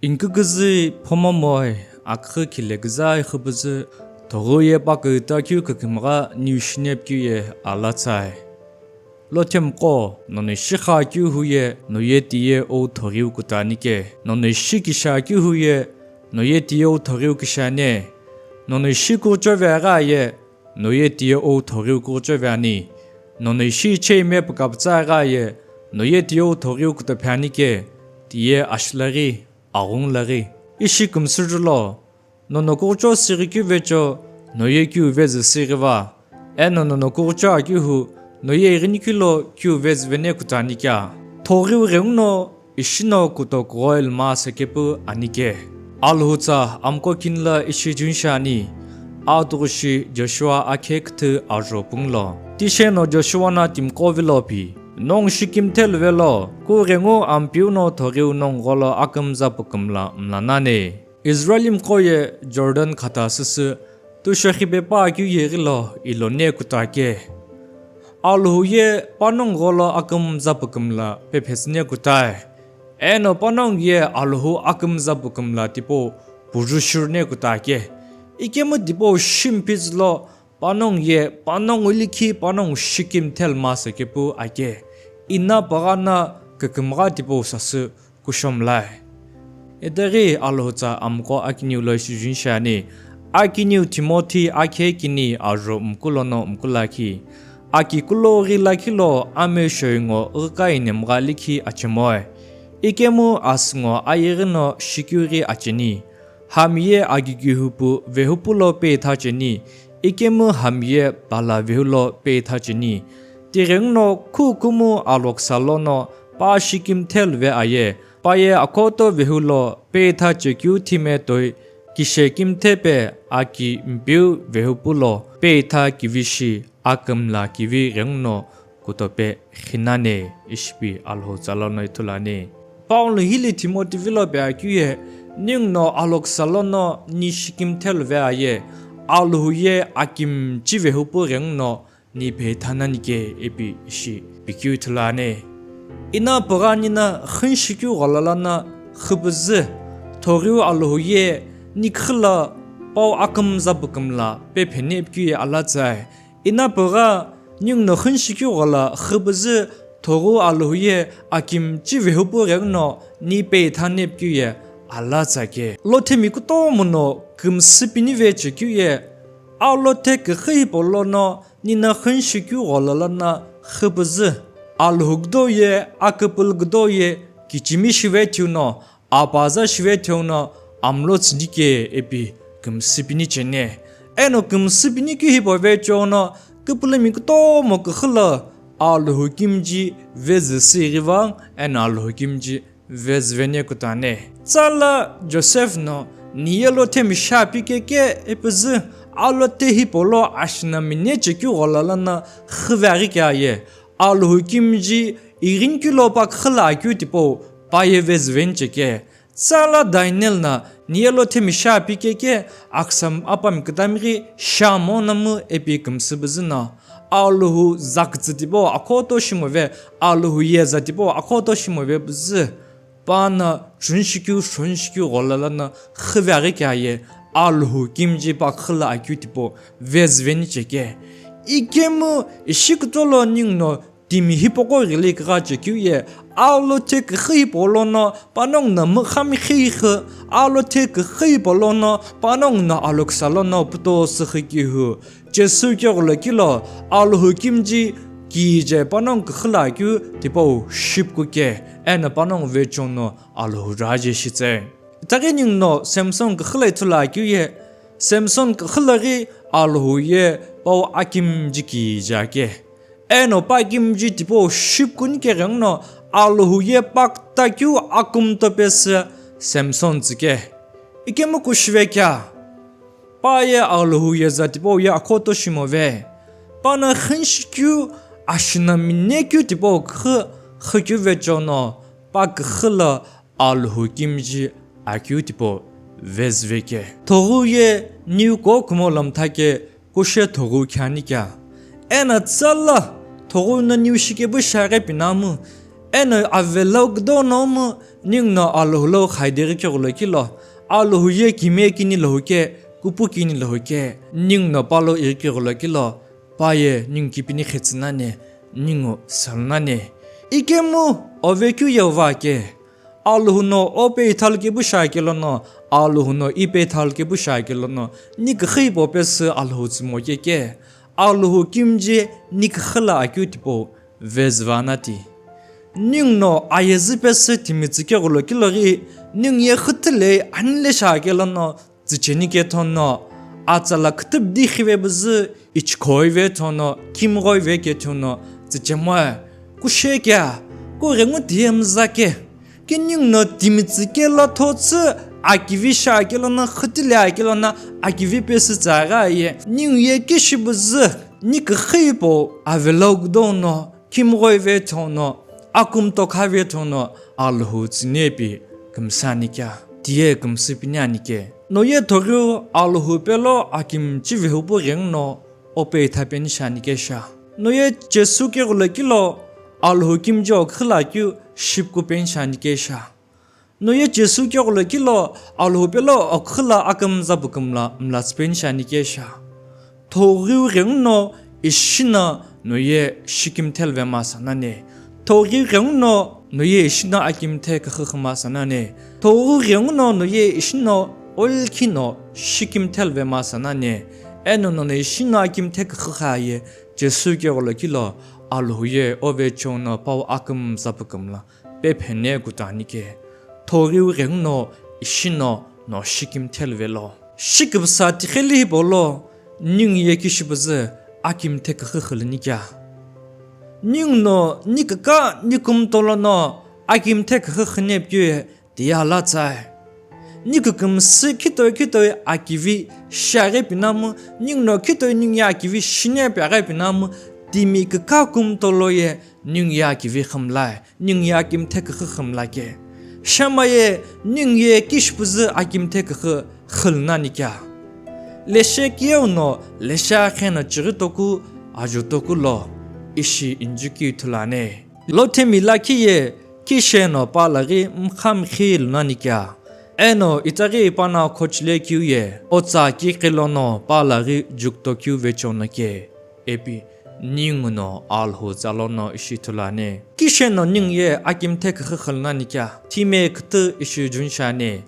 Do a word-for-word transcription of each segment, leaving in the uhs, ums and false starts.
Inküküzü phomamoi, aküxü khile küzai xüpüzü, thoghu ye paküta keu kükümgha niu shinep keu ye alatsai. Lothemqo, nono shikha keu hu ye, no ye tiye o thoghiu kutanike, nono shikisha keu hu ye, no ye tiye o thoghiu kishane, nono shikuchove gha ye, no ye tiye o thoghiu kuchove ani, nono ishi chei me pükapütsa gha ye, no ye tiye o thoghiu kutophe anike, tiye ashilaghi, aghungu laghi. Ishi kümsüjulo, nono kucho sighi keu vecho, no ye keu vezü sighi va, eno nono kucho akeu hu, no ye ighinikeu lo keu vezü vene kutanikia. Thoghiu ghenguno, ishi no kuto kughoi lma sekepu anike. Alhutsa amko kinla ishi junshi ani. Atugushi Joshua akhe küthü ajo punglo. Tishe no Joshua na timqo vilo pi. Nong shikimthe luvelo, ku ghengu ampiu no thoghiu nong gholo akümza pükümla mlanane. Israelimqo ye Jordan khata süsü, tushekhipe pa keu ye ghilo ilo ne kutake. Alhou ye panongu gholo akümza pükümla pephesüne kutae. Eno panongu ye Alhou akümza pükümla tipau pujushirüne kutake. Ikemu tipau shimpizülo panongu ye panongu likhi panongu shikimthe lma sekepu ake. Ina pagha na kükümgha tipau sasü kushomlae. Itaghi Alhutsa amqo akiniu lo ishi junshi ani. Akiniu Timothy akhe kini ajo mkulono mkulakhi. Aki kulo ghi lakhi lo ame shoingo ghika inemgha likhi achemoe. Ikemu asüngo ayeghi no shikeu ghi acheni. Hami ye agighi hupu vehupu lo peitha cheni. Ikemu hami ye pala vehu lo peitha cheni. Tighenguno khukumu aloksa lono pa shikimthe luve aye. Pa ye akhoto vehu lo peitha chekeu thime toi kishe kimthe pe aki mpiu vehupu lo peitha kivishi akümla kivi ghenguno kutope xinane ishipi Alhutsa lono ithulu ani. Paul hili Timothy vilo pe akeu ye, ninguno aloksa lono ni shikimthe luve aye, Alhou ye akimchi vehupu ghenguno ni peitha nanike ipi ishi pikeu ithulu ani. Ina pagha nina xünshikeu ghola lono xüpüzü, thoghiu Alhou ye ni khüla pau akümza pükümla pephene pikeu ye alatsai. Ina pagha ninguno xünshikeu ghola xüpüzü thoghiu Alhou ye akimchi vehupu ghenguno ni peitha nepikeu ye alatsake. Lothemi kutomo no kümsüpini vechekeu ye, alothe küxü hipau lono nina xünshikeu ghola lono xüpüzü, Alhou kudo ye aküpülü kudo ye kichimi shive thiu no apaza shive thiu no amlo tsünike ipi kümsüpini cheni. Eno kümsüpini keu hipau vecho no küpülümi kutomo küxü lo Alhou kimchi vezü sighi va eno Alhou kimchi vezü vene kutane. Tsala Joseph no ni ye lothemi shapi keke ipüzü alothe hipau lo ashina mine chekeu ghola lono xüve aghi kea ye. Alhou kimchi ighinikeu lo pa küxü lo akeu tipau pa ye vezü veni cheke. Tsala Daniel na ni ye lothemi shapi keke aksam apami kütami ghi shamo namu ipi kümsüpüzü no Alhou zakütsü tipau akhoto shimove, Alhou yeza tipau akhoto shimove püzü. Pa no chünshikeu shonshikeu ghola lono xüve aghi kea ye Alhou kimchi pa küxü lo akeu tipau vezü veni cheke. Ikemu ishi kucholo ninguno timi hipaqo ghili kugha chekeu ye, alothe küxü hipau lono panongu no mükhami xixü, alothe küxü hipau lono panongu no aloksa lono puto süxü kihu, chesü keghulo kilo, Alhou kimchi kije panongu küxü lo akeu tipau shipuku ke, eno panongu vecho no Alhou raje shitse. Itaghi ninguno Samson küxü lo ithulu akeu ye, Samson küxü lo ghi Alhou ye pau akimchi kije ake. Eno pa akimchi tipau shipuku nike ghenguno Alhou ye pa küta keu akümto pesü Samson tsüke. Ikemu kushive kea. Pa ye Alhou yeza tipau ye akhoto shimove. Pa no xünshikeu ashina mine keu tipau küxü xükeu vecho no pa küxü lo Alhou kimchi akeu tipau vezüve ke. Thoghiu ye niu ko kumo lomtha ke kushe thoghiu khiani kea. Eno tsala thoghiu no niu shikepu shiaghi pinamu. Eno avelo kudo nomu ningu no Alhou lo khaideghi keghulo kilo, Alhou ye kime kini lohu ke, kupu kini lohu ke, ningu no palo ighi keghulo kilo, pa ye ningu kipini khetsü nani, ningu sal nani. Ikemu ovekeu ye uva ke, Alhou no ope ithalu kepu shi akelo no, Alhou no ipe ithalu kepu shi akelo no, ni küxü hipau pesü Alhou tsümo keke, Alhou kimje ni küxü la akeu tipau vezüva nati. Ningu no ayezü pesü timi tsü keghulo kilo ghi, ningu ye xütülei anile shi akelo no, tsücheni kethono, atsa la kütübdi khive püzü, ichikhoive thono, kimghoive kethono, tsüchemoe, kushe kea, kughengu tiye müza ke. Ke ningu no timi tsü kelo thotsü akivi shi akelo no, xütülei akelo no, akivi pesü tsü aghi aye, ningu ye kishi püzü, ni küxü hipau avelo kudo no, kimghoive thono, akum tokhave thono, Alhou tsüni ipi kümsü ani kea, tiye kümsü pini ani ke. No ye thoghiu Alhou pelo akimchi vehupu ghenguno ope itha peni shi ani kesha. No ye Jisü keghulo kilo Alhou kimje oküxü la keu shipku peni shi ani kesha. No ye Jisü keghulo kilo Alhou pelo oküxü la akümza pükümla mlatsü peni shi ani kesha. Thoghiu ghenguno ishi no no ye shikimthe lüve masa nani. Thoghiu ghenguno no ye ishi no akimthe küxü xü masa nani. Thoghiu ghenguno no ye ishi no olkhi no shikimthe lüve masa nani. Eno nono ishi no akimthe küxü xü aye, Jisü keghulo kilo Alhou ye ovecheo no pau akümza pükümla pephene kutu ani ke. Thoghiu ghenguno ishi no no shikimthe lüve lo. Shiküpüsa tiqheli hipau lo, ningu ye kishi püzü akimthe küxü xü lüni kea. Ningu no ni küka ni kumtolo no akimthe küxü xü nepikeu ye tiye ala tsae. Ni kükümsü khitoi khitoi akivi shi aghi pinamu, ningu no khitoi ningu ye akivi shi nepi aghi pinamu, timi küka kumtolo ye ningu ye akivi xü mlae. Ningu ye akimthe küxü xü mla ke. Shama ye ningu ye kishi püzü akimthe küxü xü lüna ani kea. Leshe kiyeu no leshe akhe no chighi toku ajo toku lo ishi injukeu ithulu ani. Lothemi lakhi ye kishe no pa laghi mkha mkhi lüna ani kea. Eno itaghi ipa no khochile keu ye otsa kiqi lono pa laghi jukto keu vecheo no ke. Ipi ningu no Alhou tsa lono ishi ithulu ani. Kishe no ningu ye akimthe küxü xü lüna ani kea, thime kütü ishi juni shi ani.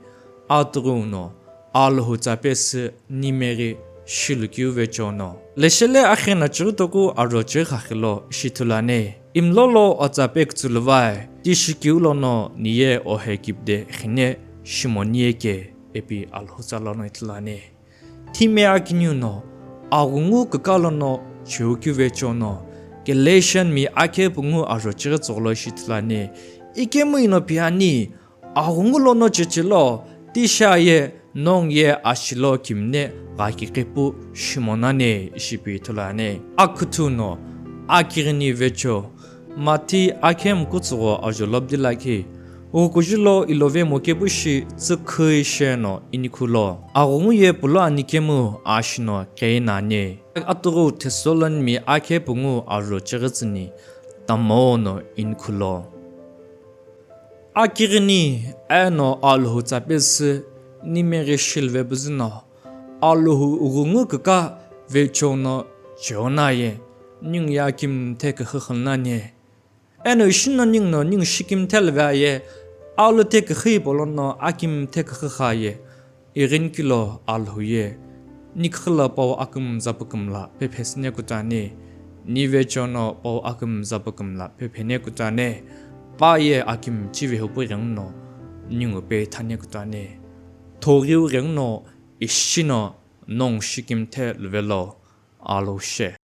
Atughu no Alhou tsa pesü nimeghi shilu keu vecheo no. Leshele akhe no chighi toku ajo chighi khakhi lo ishi ithulu ani. Imlolo otsa pe kütsülüvae, tishi keu lono ni ye ohe kipde xine shimoni ye ke, ipi Alhou tsa lono ithulu ani. Thime akiniu no aghungu küka lono cheu keu vecheo no, Galatian mi akhe pungu ajo chighi tsüghü lo ishi ithulu ani. Ikemu ino pi ani, aghungu lono chechelo, tisha ye nongu ye ashilo kimne ghaki qipu shimo nani ishi pi ithulu ani. Akhuthu no akighini vecheo, Mathi akhe mkütsügho ajo lobdi lakhi, ghukuju lo ilove mokepu shi tsükhui she no inikhu lo. Aghungu ye pulo ani kemu ashi no qei nani. Atughu Thessalon mi akhe pungu ajo chighi tsüni tamao no inikhu lo. Akighini eno Alhou tsa pesü nimeghi shilve püzü no, Alhou ghungu küka vecheo no cheo na ye, ningu ye akimthe küxü xü lüna ani. Eno ishi no ningu no ningu shikimthe lüve aye, aluthe küxü hipau lono akimthe küxü xü aye, ighini kilo Alhou ye ni küxü la pau akümza pükümla pephesüne kutu ani, ni vecheo no pau akümza pükümla pephene kutu ani, pa ye akimchi vehupu ghenguno ningu pe ithane kutu ani. Thoghiu ghenguno ishi no nongu shikimthe lüve lo, Alhou she.